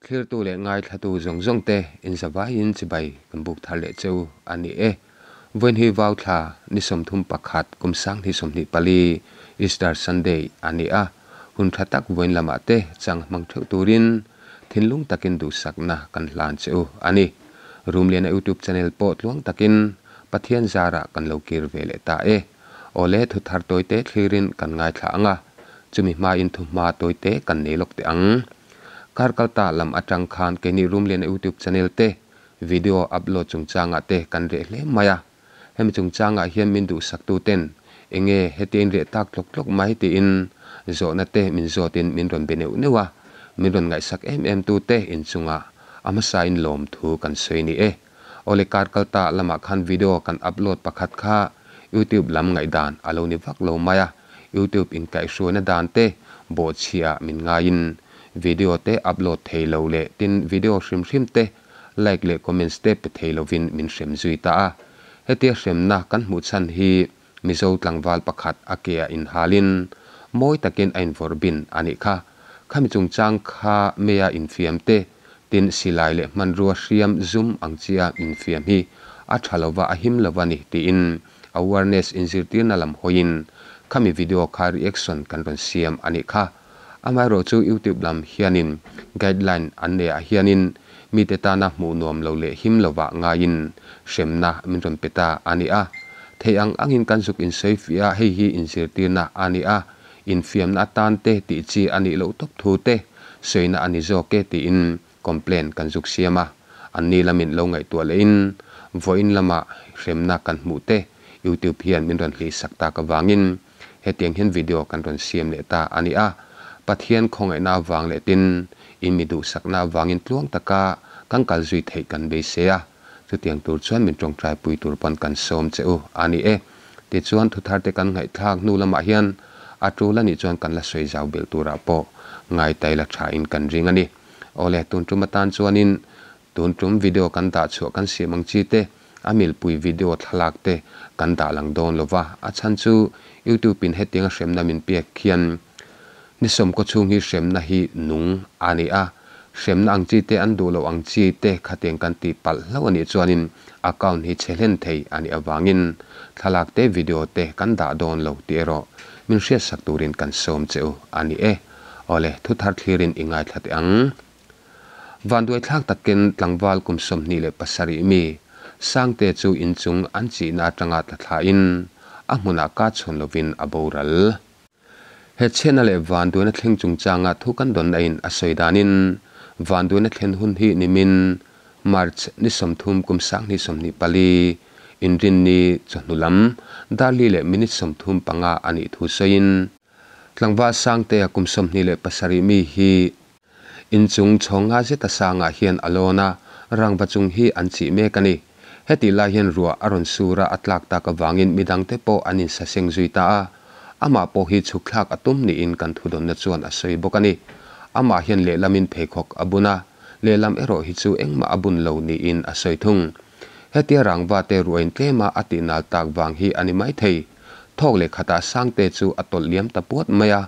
Thlirtu leh ngaithlatu zawng zawng te inzavaiin chibai kan buk thar leh cheu a ni e. Vawiin hi Vauthla ni 31 kum 2024 Easter Sunday a ni a, hun tha tak vawiin lamah te chang hmang theuh turin thinlung takin duhsakna kan hlan che u a ni. Rumliana YouTube channel pawh tluang takin Pathian zarah kan lo kir ve leh ta e. Awle thu thar tawite thlirin kan ngaithla ang a, chumi hmain thu hma tawite kan nei lawk teh ang. Kar kalta lam atang khan keini Rumliana YouTube channel te video upload chungchangah te kan reh hle mai a. Hemi chungchangah hian min duhsaktu ten enge hetiang in reh tak tlawk tlawk mai tiin zawhna te min zawtin min rawn be neuh neuh a, min rawn ngaihsak em em tu te inchungah a hmasain lawmthu kan sawi ni e. Awle kar kalta lamah khan video kan upload pakhat kha YouTube lam ngaihdan a lo ni vak lo mai a, YouTube inkaihhruaina dan te bawhchhiah min ngaiin video te upload thei lo leh tin video hrim hrim te like leh comments te pe thei lovin min hrem zui ta a. Hetia hremna kan hmuh chhan hi Mizo tlangval pakhat a ke ah inhalin mawi takin a invawrh bin a nih kha. Khami chungchang kha meia infiam te, tin silai leh hmanrua hriam zum ang chia infiam hi a tha lova a him lova ni tiin awareness inzirtirna lam hawiin khami video kha reaction kan rawn siam a nih kha. Amaherawh chu YouTube lam hianin guideline an nei ah hianin mite tana hmuh nuam lo leh him lovah ngaiin hremna min rawn pe ta a ni a. Theih ang angin kan zuk insawi fiah a, hei hi inzirtirna a ni a, infiamna atan te tih chi a nih loh tawp thu te sawina a ni zawk e tiin complaint kan zuk siam a. Anni lamin lo ngaihtuah lehin vawiin lama hremna kan hmuh te YouTube hian min rawn hlihsak tak avangin Hetiang hian video kan rawn siam leh ta a ni a, Pathian khawngaihna avang leh tin in mi duhsakna avangin tluang taka kan kal zui theih kan beisei a, chutiang tur chuan min tawngtai pui tur pawn kan sawm che u a ni e. Tichuan thuthar te kan ngaihthlak hnu lamah hian a tul a nih chuan kan la sawi zau belh turah pawh ngaitai la tha in kan ring a ni. Awle, tun tum atan chuanin Tun tum video kan dah chhuah kan siam ang chi te, a milpui video thlalak te kan dah lang dawn lo va, a chhan chu YouTube in hetianga hremna min pek khian ni sawmkaw chhung hi hremna hi nung a ni a, hremna ang chi te an duh loh ang chi te khatiang kan tih palh hlauh a nih chuanin account hi chhe hlen thei a nih avangin thlalak te video te kan dah dawn lo tih erawh min hriatsak turin kan sawm che u a ni e. Awle, thuthar thlirin i ngaithla teh ang. Vanduaithlak takin tlangval kum 27 mi Sangte chu inchung an chihna atanga tla thlain a hmunah ka chhawn lovin a boral. He chhiatna leh vanduaina thleng chungchanga thu kan dawnna in a sawi danin vanduaina thlen hun hi nimin March ni 30 kum 2024 Inrinni chawhnu lam dar li leh minute 35 a nih thu sawiin tlangval Sangtea kum 27 mi hi Inchung chhawng nga zeta sangah hian a lawn a, rangva chung hi an chih mek a ni. Hetih lai hian ruah a rawn sur a, a tlak tak avangin midangte pawh an insaseng zui ta a. Amah pawh hi chhuk thlak a tum niin kan thudawnna chuan a sawi bawk a ni. Amah hian lehlamin pheikhawk a bun a, lehlam erawh hi chu engmah a bun lo niin a sawi thung. Hetia rangva te ruain tlema a tihnal tak vang hi a ni maithei. Thawk leh khatah Sangte chu a tawlh liam ta puat mai a.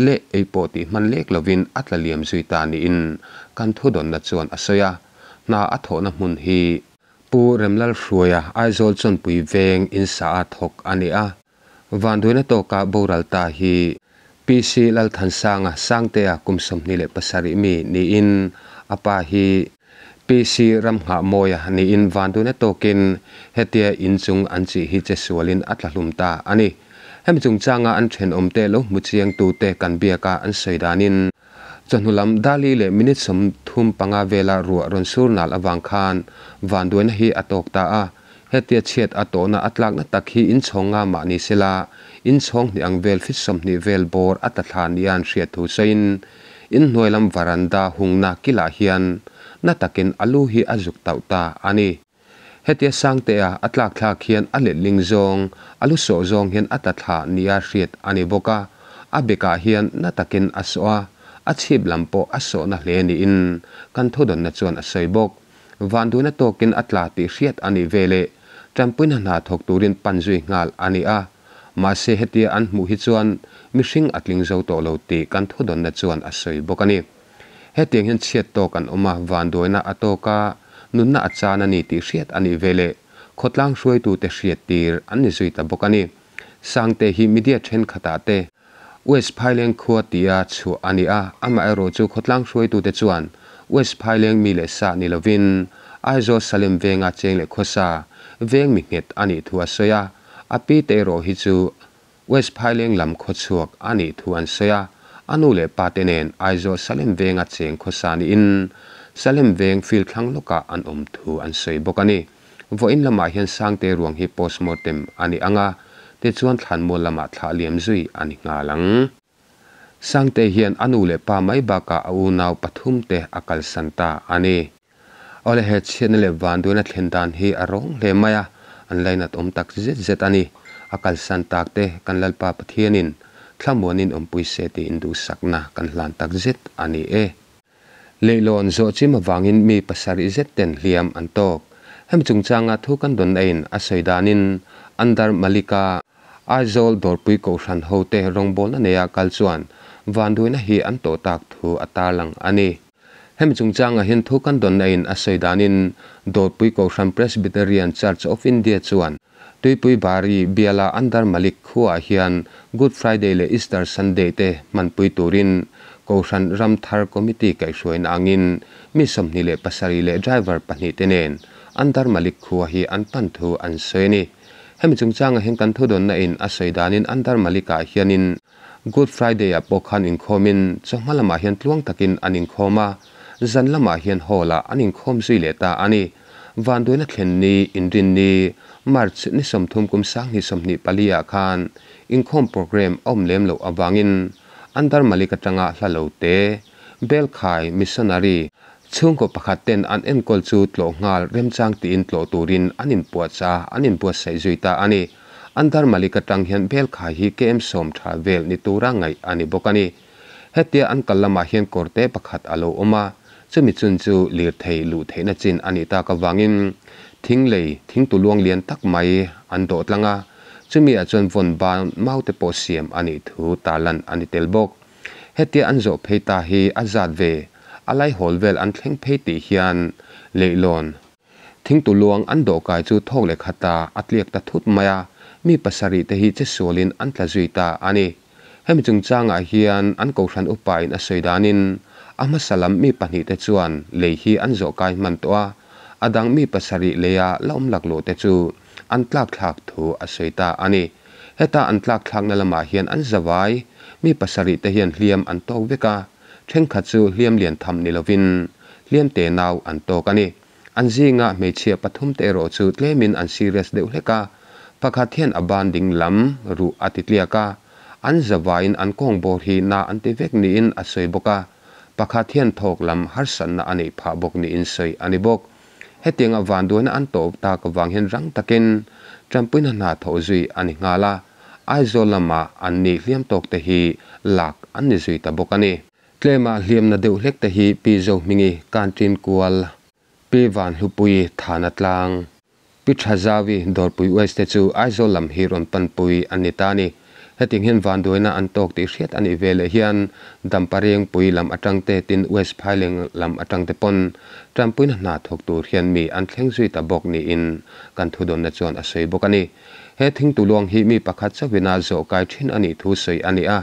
leh ei pawh tih hman lek lovin a tla liam zui ta niin kan thudawnna chuan a sawi a, hna a thawhna hmun hi Pu Remlalhruaia Aizawl Chawnpui veng insa a thawk a ni a, vanduaina tawka boral ta hi PC Lalthansanga Sangtea kum 27 mi niin a pa hi PC Ramnghahmawia niin vanduaina tawkin hetia inchung an chih hi che sualin a tla hlum ta a ni. Hemi chungchanga an thenawmte lo hmu chiangtute kan biak a, an sawi danin chawhnu lam Dali leh minute 35 vela ruah rawn sur nal avang khan vanduaina hi a tawk ta a. Hetia chhiat a tawhna a tlakna tak hi inchhawng nga mah ni sela, inchhawng hnih ang vel fit 20 vel bawr a tla thla nia an hriat thu sawiin inhnuai lam varanda hungna kilah hian na takin a lu hi a zuk tauh ta a ni. Hetia Sangtea a tlak thlak hian a letling zawng, a lu sawh zawng hian a tla thla nia hriat a ni bawk a, a bekah hian na takin a sawh a, a chhip lam pawh a sawhna hle niin kan thudawnna chuan a sawi bawk. Vanduaina tawkin a tla tih hriat a nih veleh tanpuina hna thawk turin pan zui nghal a ni a, mahse hetia an hmuh hi chuan mihring a tling zo tawh lo tih kan thudawnna chuan a sawi bawk a ni. Hetiang hian chhiat tawk an awm a, vanduaina a tawk a, nunna a chan a ni tih hriat a nih veleh khawtlang hruaitute hriattir an ni zui ta bawk a ni. Sangte hi media thenkhatah te West Phaileng khua tia chhuah a ni a, amaherawhchu khawtlang hruaitute chuan West Phaileng mi leh sa ni lovin Aizawl Salem venga cheng leh khawsa veng mi nghet a nih thu a sawi a, a pi te erawh hi chu West Phaileng lam khawchhuak a nih thu an sawi a, a nu leh pa te nen Aizawl Salem venga cheng khawsa niin Salem veng field thlang lawkah an awm thu an sawi bawk a ni. Vawiin lamah hian Sangte ruang hi postmortem a ni ang a, tichuan thlanmual lamah thlah liam zui a ni nghal ang. Sangte hian a nu leh pa mai bakah a unau pathumte a kalsan ta a ni. Awle he chhiatna leh vanduaina thlen dan hi a rawng hle mai a, an lainat awm tak zet zet a ni. A kalsan tak te kan Lalpa Pathianin thlamuanin awmpui se tiin duhsakna kan hlan tak zet a ni e. Leihlawn zawh chim avangin mi pasarih zet ten hliam an tawk. Hemi chungchanga thu kan dawn aiin a sawi danin Andar Malika, Aizawl Dawrpui Kohhran hote rawngbawlna neia kal chuan vanduaina hi an tawh tak thu a tarlang a ni. Hemi chungchanga hian thu kan dawn aiin a sawi danin Dawrpui Kohhran Presbyterian Church of India chuan Tuipui Bari biala Andar Malik khuaah hian Good Friday leh Easter Sunday te hmanpui turin Kohhran Ram Thar Committee kaihhruaina angin mi 27 leh driver pahnih te nen Andar Malik khua hi an pan thu an sawi a ni. Hemi chungchangah hian kan thudawnna in a sawi danin Andar Malik-ah hianin Good Friday-ah pawh khan inkhawmin chawhma lamah hian tluang takin an inkhawm a, zan lamah hian hall-ah an inkhawm zui leh ta a ni. Vanduaina thlen ni, inrin ni, March ni 30 kum 2024 ah khan inkhawm programme a awm lem loh avangin Andar Malik atanga hla lo te, Belkhai Missionary, chhungkaw pakhat ten an enkawl chu tlawh nghal remchang tiin tlawh turin an inpuahchah a, an inbuatsaih zui ta a ni. Andar Malik atang hian Belkhai hi KM sawm tha vel ni tura ngaih a ni bawk a ni. Hetia an kal lamah hian kawrte pakhat a lo awm a, chumi chun chu lirthei luh theihna chin a nih tak avangin thing lei thingtu luang lian tak mai an dawh tlang a, chumi ah chuan vawn ban mau te pawh siam a nih thu tarlan a ni tel bawk. Hetia an zawh phei ta hi a zat ve, a laihawl vel an thleng phei tih hian leihlawn Thingtu luang an dawhkai chu thawk leh khat a, a tliak ta thut mai a, mi pasarih te hi che sualin an tla zui ta a ni. Hemi chungchangah hian an kohhran upain a sawi danin a hmasa lam mi pahnih te chuan lei hi an zawhkai hman tawh a, a dang mi pasarih leia la awm laklawh te chu an tlakthlak thu a sawi ta a ni. Heta an tlakthlakna lamah hian an zavai mi pasarih te hian hliam an tawk vek a, Thenkhat chu hliam lian tham ni lovin hliam te nau an tawk a ni. An zinga hmeichhia pathum te erawh chu tlemin an serious deuh hlek a, pakhat hian a ban ding lam ruh a ti tliak a, an zavaiin an kawng bawr hi na an ti vek niin a sawi bawk a, pakhat hian thawk lam harsatna a neih phah bawk niin sawi a ni bawk. Hetianga vanduaina an tawp tak avang hian rang takin tanpuina hna thawh zui a ni nghal a, Aizawl lama an nih hliam tawk te hi lak an ni zui ta bawk a ni. Tlema hliamna deuh hlek te hi Pi Zohmingi Kantin Kual, Pi Vanhlupuii Thana Tlang, Pi Thazawi Dawrpui West te chu Aizawl lam hi rawn panpui an ni ta a ni. Hetiang hian vanduaina an tawk tih hriat a nih ve leh hian Damparengpui lam atang te tin West Phaileng lam atang te pawn tanpuina hna thawk tur hian mi an thleng zui ta bawk niin kan thudawnna chuan a sawi bawk a ni. He thingtuluang hi mi pakhat chauhina zawh kai thin a nih thu sawi a ni a,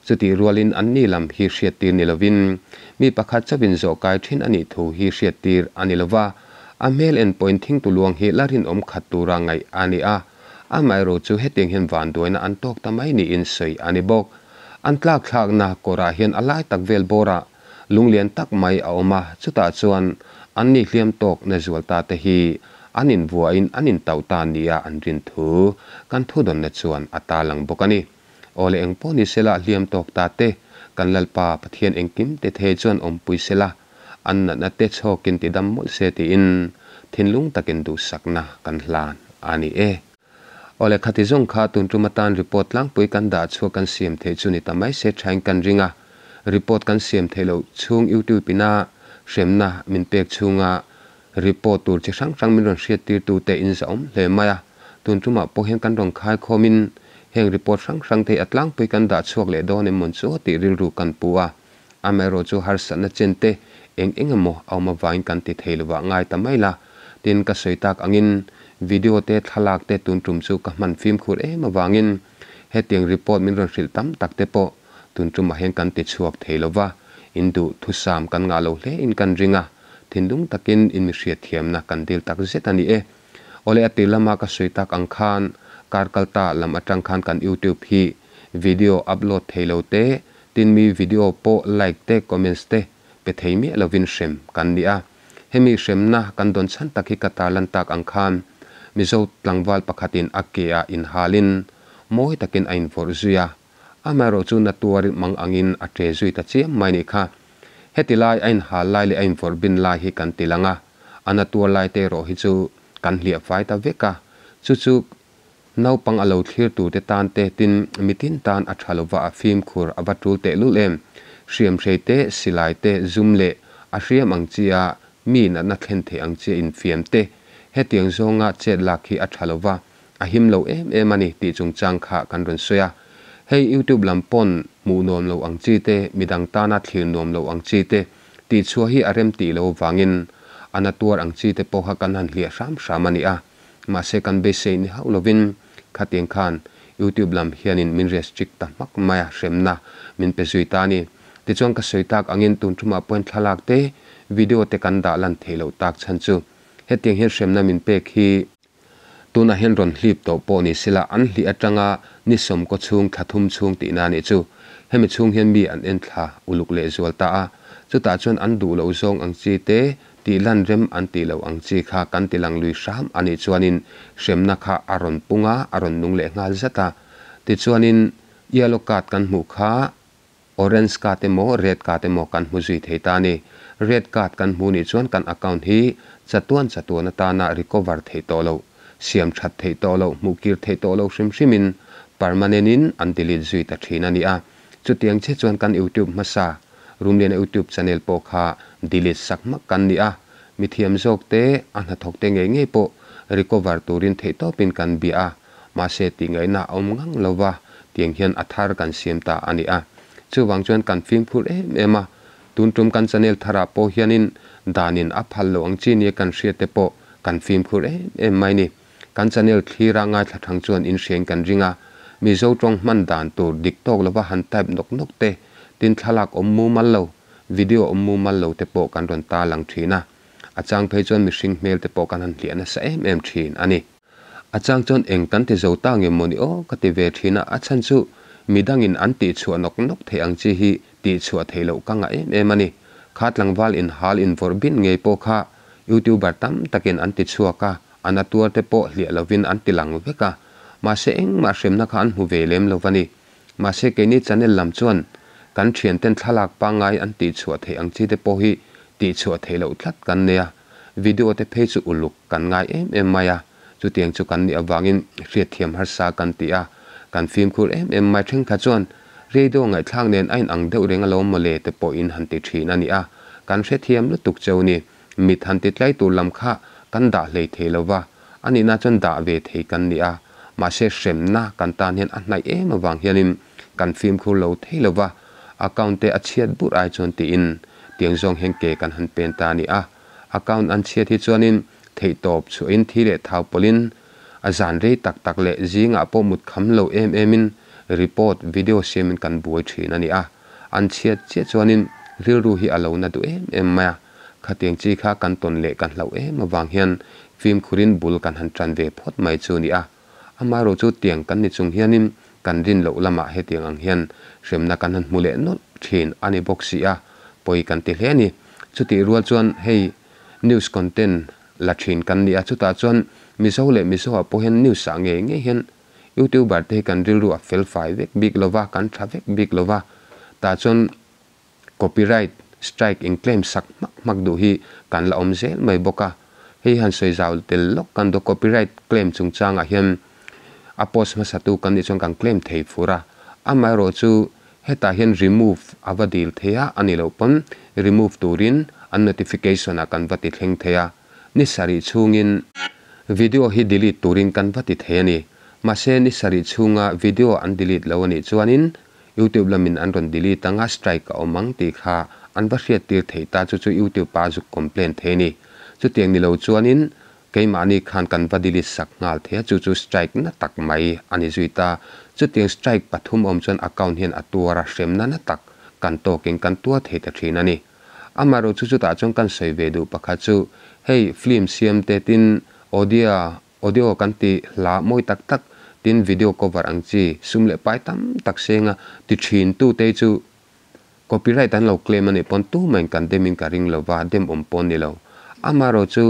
chutih rualin anni lam hi hriattir ni lovin mi pakhat chauhin zawh kai thin a nih thu hi hriattir a ni lova, a hmel en pawhin thingtuluang hi la rinawm khat tura ngaih a ni a, amaherawh chu hetiang hian vanduaina an tawk ta mai niin sawi a ni bawk. An tlakthlakna kawrah hian a lai tak vel bawrah Lunglian tak mai a awm a, chutah chuan anni hliam tawk na zual ta te hi an invuahin an intauh ta nia an rin thu kan thudawnna chuan a tarlang bawk a ni. Aw le engpawh ni sela hliam tawk ta te kan Lalpa Pathian engkim te thei chuan awmpui sela, an natna te chhawkin tidam mawlh se tiin thinlung takin duhsakna kan hlan a ni e. Awle khati zawng kha tun tum atan report tlangpui kan dah chhuak kan siam theih chu ni ta mai se thain kan ring a, report kan siam theih loh chhung YouTube ina hremna min pek chhunga report tur chi hrang hrang min rawn hriat tir tu te in zahawm hle mai a, tun tumah pawh hian kan rawn khai khawm in heng report hrang hrang te hi a tlangpui kan dah chhuak leh dawn em mawn chu tih rilru kan pu a. Amaherawhchu harsatna chen te eng eng emaw a awm avangin kan ti thei lovah ngai ta mai la. Tin, ka sawi tak angin video te thlalak te tun tum chu ka hman fimkhur em avangin hetiang report min rawn hrilh tam tak te pawh tun tumah hian kan ti chhuak thei lova, in duh thusam kan ngah lo hle in kan ring a, thinlung takin in mi hriatthiamna kan dil tak zet a ni e. Awle a tir lama ka sawi tak ang khan kar kalta lam atang khan kan YouTube hi video upload thei lo te, tin mi video pawh like te comments te pe thei miah lovin hrem kan ni a. Hemi hremna kan dawn chhan tak hi ka tarlan tak ang khan Mizo tlangval pakhatin a ke ah inhalin mawi takin a invawrh zui a, amaherawhchu na tuar mang angin a ṭe zui ta chiam mai nih kha. Heti lai a inhal lai leh a invawrh bin lai hi kan ti lang a, a na tuar lai te erawh hi chu kan hliah fai ta vek a, chu chu naupang a lo thlir turte tan te tin mitin tan a tha lova a fimkhur a va tul tehlul em. Hriamhrei te, silai te, zum leh a hriam ang chi a mi natna thlen theih ang chi a infiam te hetiang zawnga chet lak hi a tha lova a him lo em em a ni tih chungchang kha kan rawn sawi a. Hei YouTube lam pawn hmuh nuam lo ang chi te, midang tana thlir nuam lo ang chi te tihchhuah hi a rem tih lo vangin a na tuar ang chi te pawh kha kan han hliah hram hram a ni a. Mahse kan beisei ni hauh lovin khatiang khan YouTube lam hianin min restrict ta hmak mai a, hremna min pe zui ta a ni. Tichuan ka sawi tak angin tun thumah pawhin thlalak te, video te kan dah lan theih loh tak chhan chu hetiang hian hremna min pek hi tunah hian rawn hlip tawh pawh ni sela an hlih atanga ni sawmkaw chhung thla thum chhung tihna a nih chu. Hemi chhung hian mi an en thla uluk leh zual ta a, chutah chuan an duh loh zawng ang chi te Tih lan rem an tih loh ang chi kha kan ti lang lui hram a nih chuanin hremna kha a rawn pung a, a rawn nung leh nghal zat a. Tichuanin yellow card kan hmuh kha orange card emaw red card emaw kan hmu zui thei ta a ni. Red card kan hmuh nih chuan kan account hi chatuan chatuan atana recover theih tawh loh, siam that theih tawh loh, hmuh kir theih tawh loh hrim hrimin permanent in an delete zui ta thin a ni a. Chutiang che chuan kan YouTube hmasa Rumliana YouTube channel pawh kha delete sak hmak kan ni a, mithiam zawk te, a hnathawk te ngei ngei pawh recover turin theihtawpin kan bia a, mahse tihngaihna a awm ngang lo va, tiang hian a thar kan siam ta a ni a. Chuvang chuan kan fimkhur em em a, tun tum kan channel tharah pawh hianin danin a phal loh ang chi nia kan hriat te pawh kan fimkhur em em mai ni. Kan channel thlira ngaithla thang chuan inhriain kan ring a, Mizo tawng hman dan tur dik tawk lova han type nawk nawk te, tin thlalak awm mumal lo, video awm mumal lo te pawh kan rawn ta lang thin a. A chang phei chuan mihring hmel te pawh kan han hliah nasa em em thin a ni. A chang chuan eng kan ti zo ta nge mawni aw ka ti ve thin a, a chhan chu midangin an tihchhuah nawk nawk theih ang chi hi tihchhuah theih loh ka ngah em em a ni. Kha tlangval inhal invawrh bin ngei pawh kha YouTuber tam takin an ti chhuak a, A na tuar te pawh hliah lovin an ti lang vek a, mahse engmah hremna kha an hmu ve lem lo va ni. Mahse keini channel lam chuan kan thianten thlalak pangngai an tihchhuah theih ang chi te pawh hi tihchhuah theih loh tlat kan nei a, video te phei chu uluk kan ngai em em mai a, chutiang chu kan nih avangin hriatthiam harsa kan ti a, kan fimkhur em em mai thenkhat chuan radio ngaihthlak nen a inang deuh reng alawm mawle te pawhin han ti thin a ni a, kan hrethiam lutuk cheu ni. Mit han ti tlai tur lam kha kan dah hlei thei lo va, a nihna chuan dah ve thei kan ni a, mahse hremna kan tan hian a hnaih em avang hianin kan fimkhur lo thei lo va, account te a chhiat burh ai chuan tiin tiang zawng hian ke kan han pen ta a ni a, account an chhiat hi chuanin theihtawp chhuahin thi leh thau pawlhin a zan rei tak tak leh zingah pawh mut kham lo em emin report video siamin kan buai thin a ni a, an chhiat chiah chuanin rilru hi a lo na duh em em mai a. Khatiang chi kha kan tawn leh kan hlauh em avang hian fimkhurin bul kan han tan ve phawt mai chu a ni a. Amaherawh chu tiang kan ni chung hianin kan rin loh lamah hetiang ang hian hremna kan han hmu leh nawlh thin a ni bawk si a, pawi kan ti hle a ni. Chutih rual chuan hei news content la thin kan ni a, chutah chuan Mizo leh Mizo ah pawh hian news ah ngei ngei hian YouTuber te hi kan rilru a fel fai vek bik lova, kan tha vek bik lova, tah chuan Copyright strike in claim sak hmak hmak duh hi kan la awm zel mai bawk a, hei han sawi zau tel lawk kan duh copyright claim chungchangah hian a post hmasatu kan nih chuan kan claim thei fur a, amaherawh chu hetah hian remove a va dil thei a, a nih loh pawn remove turin an notification ah kan va ti thleng thei a, ni sarih chhungin video hi delete turin kan va ti thei a ni, mahse ni sarih chhunga video an delete lo a nih chuanin. Youtube lamin an rawn delete anga strike a awm ang tih kha an va hriattir thei ta chu chu youtube ah zuk complain thei a ni. Chutiang ni lo chuanin keimahni khan kan va delete sak nghal thei a chu chu strike na tak mai a ni zui ta. Chutiang strike pathum awm chuan account hian a tuar a hremna na tak kan tawkin kan tuar thei ta thin a ni. Amaherawhchu chu chutah chuan kan sawi ve duh pakhat chu hei film siam te tin audio audio kan tih hla mawi tak tak tin video cover ang chi sum leh pai tam tak senga ti thin tu te chu copyright an lo claim a nih pawn tumahin kan dem in ka ring lo va dem awm pawn ni lo. Amaherawhchu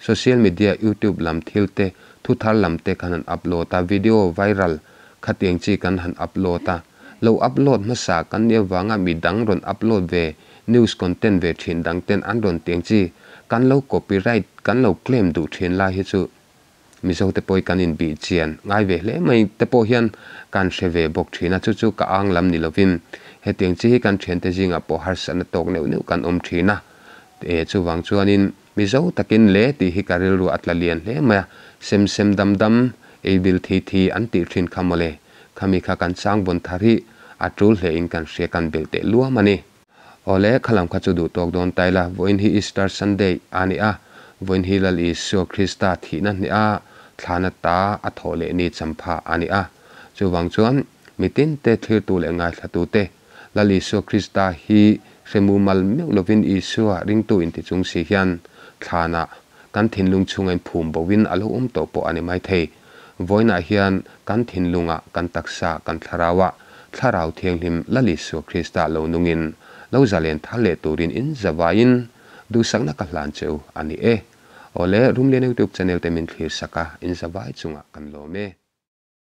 social media youtube lam thil te thu thar lam te kan han upload a video viral khatiang chi kan han upload a lo upload hmasa kan nih avanga mi dang rawn upload ve news content ve thin dang ten an rawn tiang chi kan lo copyright kan lo claim duh thin lai hi chu Mizo te pawh hi kan inbih chian ngai ve hle mai te pawh hian kan hre ve bawk thin a chu chu ka ang lam ni lovin hetiang chi hi kan thiante zingah pawh harsatna tawk neuh neuh kan awm thin a e chuvang chuanin Mizo takin le tih hi ka rilru a tla lian hle mai a sem sem dam dam ei bil thi thi an tih thin kha mawle khami kha kan chang vawn thar hi a tul hle in kan hria kan belh teh luam a ni. Awle, khalam kha chu duh tawk dawn tai la, vawiin hi Easter Sunday a ni a, vawiin hi Lal Isua Krista thihna hnih a, thlana ta a thawh leh ni champha a ni a. Chuvang chuan, mitin te thlirtu leh ngaithlatute, Lal Isua Krista hi hre mumal meuh lovin Isua ringtu inti chung si hian thlanah kan thinlung chhunga inphum boin a lo awm tawh pawh a ni maithei. Vawiinah hian kan thinlungah, kan taksa, kan thlarauah Thlarau Thianghlim Lal Isua Krista lo nungin lo zalen thar leh turin in zavaiin duhsakna ka hlan che u a ni e. Awle, Rumlian Youtube channel te min thlir sak a, in zavai chungah kan lawm e.